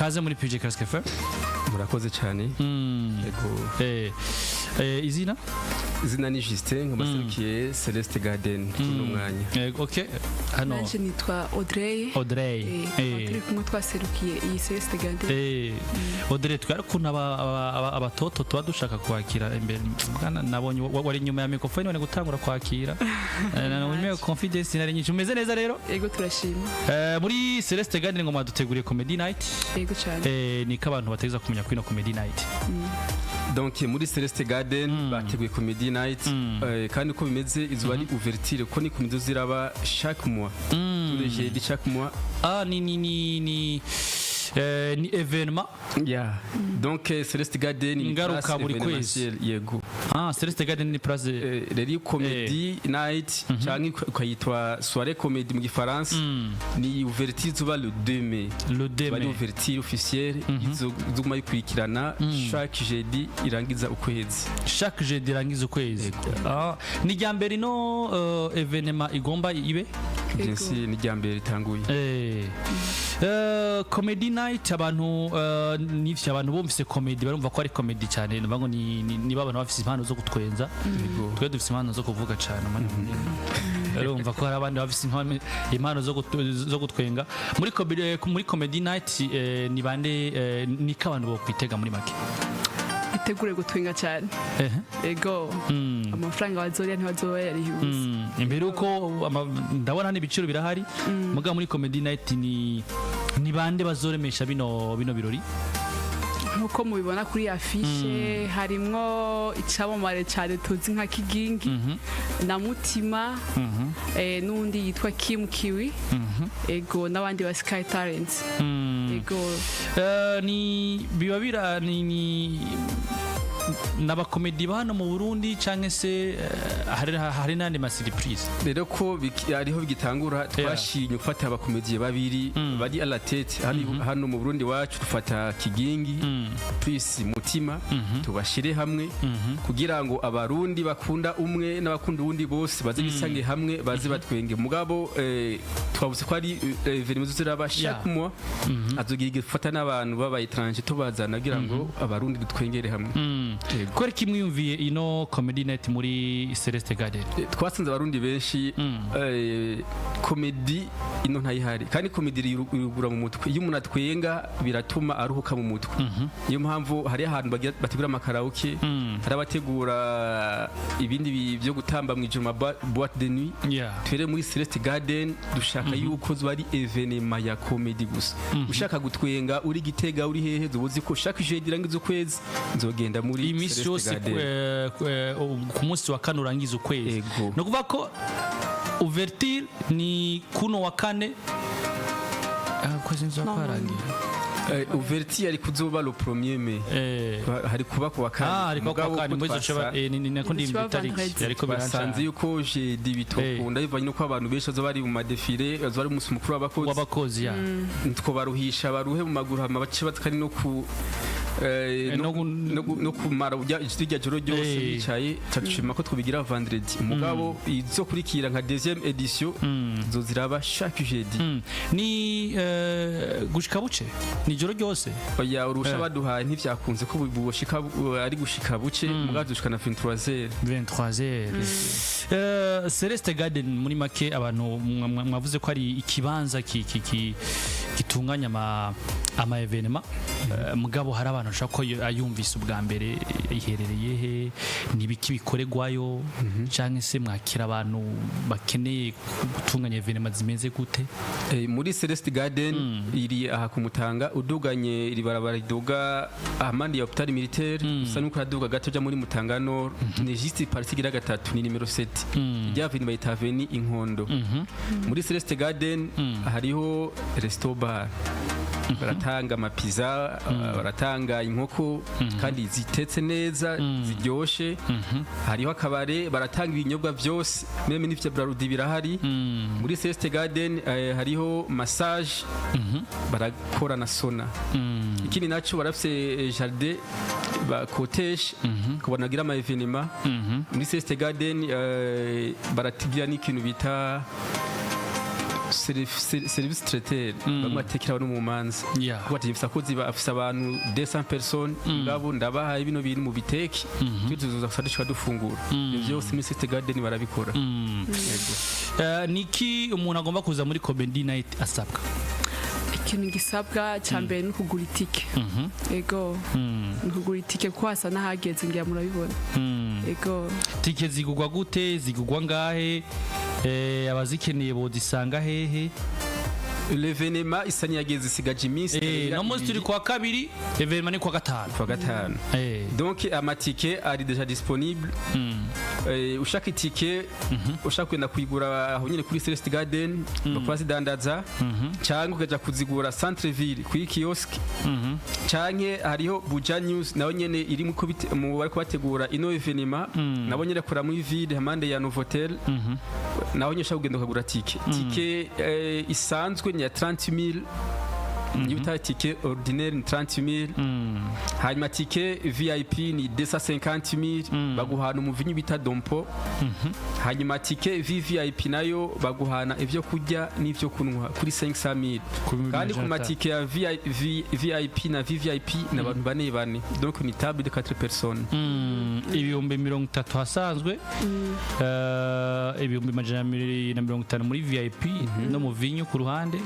Kaze muri PJ Classic FM. Murakoze cyane. Yego. Izina? Izina ni Justin, nkabaserukiye Celeste Garden kuno mwanya. Okay, hano. Nanje nitwa Audrey. Audrey. Turi kumwe, twaserukiye iyi Celeste Garden. Audrey, twari ukuntu abatoto tuba dushaka kwakira imbere. Bwana, nabonye wari inyuma ya microphone none gutangura kwakira. Nabonye confidence nari nyinshi. Umeze neza rero? Yego, turashima. Muri Celeste Garden ngo mwaduteguriye comedy night. Yego cyane. Niko abantu bategeza kumenya kuri ino comedy night. Donc muri Celeste Garden bateguye comedy night, kandi uko bimeze izuba ari ouverture, ko ni comedy ziraba chaque mois, tous les jeudis, chaque mois. Ah, ni événement. Yeah, donc Celeste Garden ni Ingaruka place buri kwezi. événementielle, yego. Ah, Celeste Garden ni place. Rero iyo comedy night canke ukayitwa soirée comedy mu gifaransa, ni ouverture izoba le 2 mai. Le 2 bari mai. Ouverture officielle izoguma yikurikirana chaque jeudi irangiza ukwezi. Chaque jeudi irangiza ukwezi. Ah, ni rya mbere ino événement igomba ibe? Bien sûr, ni rya mbere ritanguye. Comedy night, abantu nivyo, abantu bumvise comedy barumva ko ari comedy cyane, numva ngo niba abantu bafise impano zo gutwenza. Twe dufise impano zo kuvuga cyane, umwanya munini. Urumva ko hari abandi bafise impano zo gutwenga. Muri comedy night ni bande, niko abantu bokwitega muri make? Itegure gutwenga cyane. Ego. Amafaranga bazoriya ntibazoba yarihuse. Imbere uko ndabona hano ibiciro birahari, mugabo muri comedy night ni bande bazoremesha bino birori? Nk'uko mubibona kuri affiche, harimwo icamamare cyane tuzi nka Kigingi na Mutima, n'undi yitwa Kim Kiwi, ego, n'abandi ba Sky Talents, ego. Ni biba bira ni n'abakomedi ba hano mu Burundi canke se hari n'andi ma surprise? Rero ko ariho bigitangura, twashimye gufata abakomediye babiri bari à la tête hano mu Burundi wacu. Dufata Kigingi plus Mutima, tubashire hamwe kugira ngo Abarundi bakunda umwe n'abakunda uwundi bose baze bisange hamwe, baze batwenge. Mugabo twavuze ko ari événement ziraba chaque mois, azogira gufata n'abantu baba étranger tubazana kugira ngo Abarundi dutwengere hamwe. Yego. Kubera ko mwiyumviye ino comedy night muri Celeste Garden? Twasanze Abarundi benshi comédie ino ntayihari, kandi comédie irugura mu mutwe. Iyo umuntu atwenga biratuma aruhuka mu mutwe. Niyo mpamvu hari ahantu bategura amakaraoke, hari abategura ibindi byo gutamba mu ijoro, ma boîte de nuit. Twere muri Celeste Garden dushaka yuko zuba ari événement ya comédie gusa. Ushaka gutwenga, uri Gitega, uri hehe, uzi ko chaque jeudi irangiza ukwezi nzogenda muri Iminsi Celeste yose Garden. Ku munsi wa kane urangiza ukwezi. Ego. Ni ukuvuga ko ouverture ni kuno wa kane. Ah, ukwezi nzoba No, no, no. kwarangiye. Ouverture yari kuzoba le 1er mai. Hari kuba ku wa kane. Ah, ariko kwa Mugabo kane ko muri izo nako ndimva Izoba itariki vendredi. yariko basanze biranca. yuko jeudi bitokunda bivanye nuko abantu benshi bazoba bari mu ma défilé, bazoba ari umunsi mukuru w'abakozi. W'abakozi, ya. Twobaruhisha baruhe mu maguru, hama bace batkari no ku no kumara irya joro ryose bicaye. Tushima ko twobigira vendredi, mugabo izokurikira nka deuxième édition zo ziraba chaque jeudi. Ni gushika buce, ni ijoro ryose? Oya, urusha baduhaye ntivyakunze ko bushika ari gushika buce, mugabo dushika na 23h. 23h. Celeste Garden muri make, abantu mwavuze ko ari ikibanza gitunganya ama événement. Mugabo hari abantu bashobora ko ayumvise ubwa mbere. Iherereye he? Nibiki bikoregwayo? Canke se mwakira abantu bakeneye gutunganya événement zimeze gute? Muri Celeste Garden iri aha ku Mutanga, uduganye iri barabara riduga ahandi ya hôpital militaire, usa nuko uraduga gato uja muri Mutanga Nord, ni juste partie igira gatatu, ni numéro 7, irya avenue bayita avenue Inkondo. Muri Celeste Garden hariho resto bar, baratanga amapiza, baratanga inkoko kandi zitetse neza ziryoshe. Hariho akabare, baratanga ibinyobwa byose, même n'ivya Brarudi birahari. Muri Celeste Garden hariho massage, barakora na sauna. Ikindi naco, barafise jardin bakotesha ku bantu bagira ama événement. Muri Celeste Garden baratigira n'ikintu bita Service traiteur bamwe batekera no mu manza. Kuko ati mfise abakozi, afise abantu 200 personnes, ngabo ndabahaye bino bintu mu biteki, twe tuzoza gusa dushika dufungura. Ivyo byose muri Celeste Garden barabikora. Yego. Niki umuntu agomba kuza muri comedy night asabwa? Ikintu gisabwa cya mbere ni ukugura itike. Ego, ni ukugura itike kuko hasa n'ahageze, ngira murabibona. Ego. Tike zigugwa gute? Zigugwa ngahe? Abazikeneye bodisanga hehe? L'événement isa niyageze, isigaje iminsi itarenga No munsi turi 2. kwa kabiri, événement ni kwa gatanu. Kwa gatanu. Donc amatike ari déjà disponible. Ushaka itike, ushaka kugenda kuyigura aho nyine kuri Celeste Garden bakaba zidandaza, cyangwa ukaja kuzigura centre ville kuri kiosque, canke hariho Buja News nayo nyene iri mu mu bariko bategura ino événement, nabo nyene kora muri ville hamande ya Novotel, naho nyine ushaka kugenda ukagura tike. Tike isanzwe ni ya 30000, niyo bita tike ordinaire ni 30000. Hanyuma tike VIP ni 250000, baguhana umuvinyu bita dompo. Hanyuma tike VVIP nayo baguhana ivyo kurya n'ivyo kunywa kuri 500000. Kandi ku matike ya VIP na VVIP ni abantu bane bane, donc ni table de 4 personnes. 30,000 hasanzwe, 250,000 muri VIP no mu vinyu ku ruhande,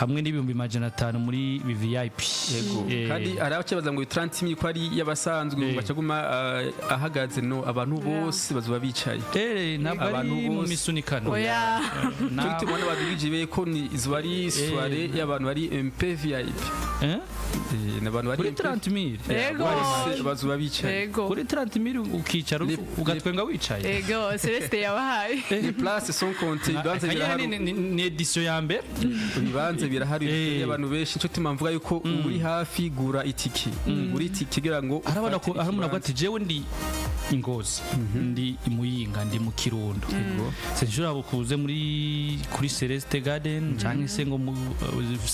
hamwe n'500,000 muri VIP. Yego. Kandi hari abacibaza ngo 30000 ko ari y'abasanzwe, bacaguma ahagaze. No, abantu bose bazoba bicaye. Ntabwo ari Abantu mu bose. misunikano. Oya. Cyo gituma ubona badugije ko ni izuba ari soirée y'abantu bari MP VIP. Eh? N'abantu bari Kuri MP 30000? Yego. Bose bazoba bicaye. Ego. Kuri 30000 ukicara ugatwenga wicaye. Ego, Celeste yabahaye. Les places sont comptées, ibibanza Kanyana birahari. ni édition ya mbere. Ibibanza birahari abantu benshi. Nicyo gituma mvuga yuko uri hafi, gura itike, gura itike kugira ngo hari abana ufate hari umuntu avuga ikibanza. ati: "Jewe ndi Ingozi, ndi Imuyinga, ndi mu Kirundo, sinshobora kuze muri kuri Celeste Garden cyangwa se ngo mu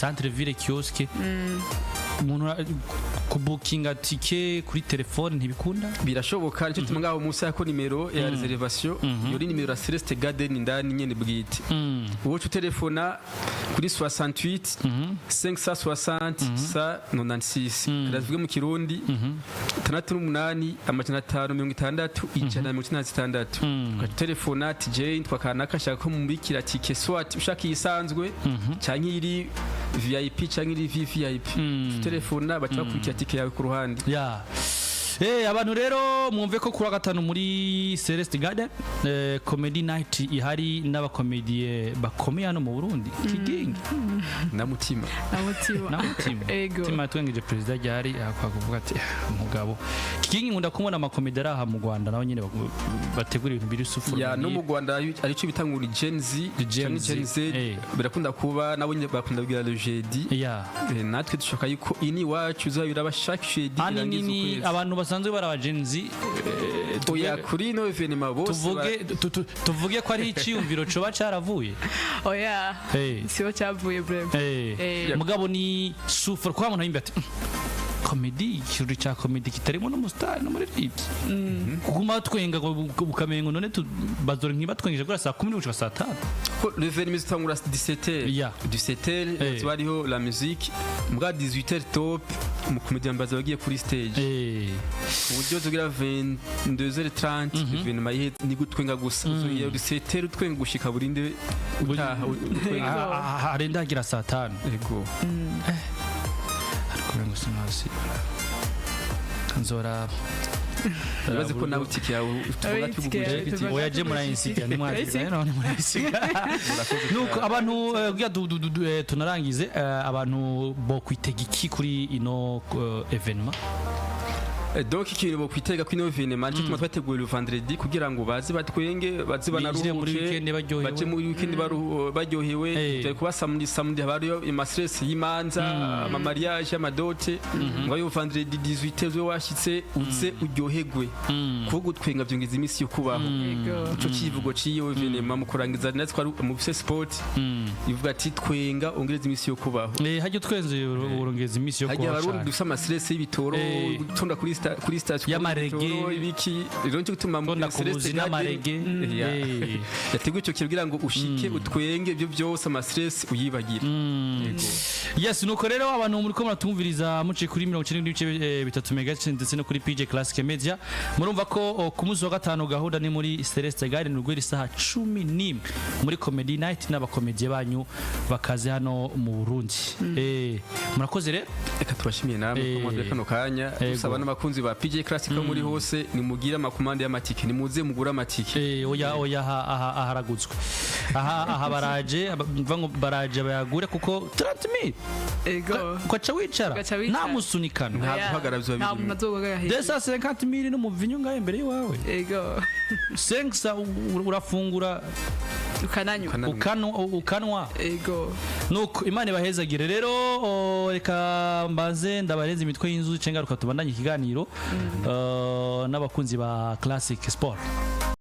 centre ville kiosque." Umuntu kubukinga tike kuri telefone ntibikunda? Birashoboka. Nicyo gituma ngaho munsi yako nimero ya réservation, iyo ni nimero ya Celeste Garden indani nyene bwite. Wowe utelefona kuri 68 560 196. Kiravuge mu Kirundi: 68 560 196. Ugatelefona ati: "Je twakanaka, shaka ko mubikira tike, soit ushaka iyisanzwe canke iri VIP canke iri VVIP." Telefona baca bakurikira tike yawe ku ruhande. Ya. Abantu rero mwumve ko kuri wa gatanu muri Celeste Garden comedy night ihari n'abakomediye bakomeye hano mu Burundi, Kigingi Na Mutima. Na Mutima. Na Mutima. Ego. Mutima yatwengeje perezida ryari akwa kuvuga ati: "Ah, umugabo Kigingi." Nkunda kumubona amakomedi ari aha mu Rwanda, nawe nyine bategura ibintu biri sufuru. Ya, no mu Rwanda aricyo bita ngo ni Gen Z Gen canke Z, Gen Z. Birakunda kuba, nabo nyine bakunda kugira le jeudi. Natwe dushaka yuko ini iwacu uzaba biraba chaque jeudi Ahanini irangiza ni ukwezi. abantu basanzwe bari abagenzi. Oya, kuri ino événement bose. Tuvuge tuvuge ko ari iciyumviro coba caravuye. Oya, sibo cyavuye breve. Mugabo ni sufura kwa muntu yimba ati: "Comedy, ikirori cya comedy kitarimo n'umusitari n'umuririmbyi, kuguma twenga ngo ukamengo none bazora ntibatwengeje guhera saa 10 gushika saa 5." Ko l'événement izotangura 17h. 17h hazoba hariho la musique, mbwa 18h top umukomedian baza bagiye kuri stage, ku buryo tugira 22h30 événement ihe ni gutwenga gusa. Uzohera 17h utwenga gushika burinde utaha utwenga. Harenda hagira saa 5. Ego. Ariko ngo sinasi nzoraba. Urabaze ko nawe itike yawe tuvuga Oya, itike tuguguje. yawe tuvuga. Oya, je murayinsiga, ntimwaziga none murayinsiga. Murakoze Nuko cyane. abantu kugira tunarangize, abantu bo kwitega iki kuri ino événement? Donc ikintu bokwitega ko ino événement, nicyo tuma twateguye le vendredi kugira ngo baze batwenge, baze Binjire muri banaruhuke, weekend baryohewe. baje muri weekend baryohewe. Byari kuba samedi. Samedi haba hariyo ama stress y'imanza, ama mariage, ama dot. Ngo ayo vendredi 18 zo washitse uze uryoherwe, kuko gutwenga byongeza iminsi yo kubaho. Ego. Ico kivugo c'iyo événement mu kurangiza natwe twari mu bise sport ivuga ati: "Twenga ongereza iminsi yo kubaho." Hajya utwenze urongeza iminsi yo Hagiye kubaho abarundi cane. dufise ama stress y'ibitoro, gutonda kuri station. kuri station Y'amarege. Ibiki rero nicyo gituma Ngo ndakubuzi n'amarege. Yateguye icyo kintu kugira ngo ushike, utwenge, ibyo byose ama stress uyibagire. Yego. Yes, nuko rero abantu muri ko muratumviriza muciye kuri 90.3 megahertz ndetse no kuri PJ Classic Media, murumva ko ku munsi wa gatanu gahunda ni muri Celeste Garden urwera isaha 11 muri Comedy Night n'abakomediye banyu bakaze hano mu Burundi. Murakoze rero. Reka tubashimiye namwe ko mwaduhaye kano kanya. Dusaba n'abakunzi ba PJ Classic ko muri hose nimugire amakomande y'amatike, nimuze mugure amatike. Oya, oya, aha aha aharaguzwe aha aha baraje mva ngo baraje bayagure kuko 30,000 Ego. ugaca wicara. Ugaca wicara. Nta musunikano. Nta Oya, guhagarara bizoba nta birimo. muntu azoguhagarara hejuru. 250,000 n'umuvinyu ngahe imbere y'iwawe. Ego. 5 urafungura. Ukananywa. Ukananywa. Ukanwa. Ego. Nuko Imana ibahezagire rero. Reka mbanze ndabarenze imitwe y'inzu, cengaruka tubandanye ikiganiro n'abakunzi ba Classic Sport.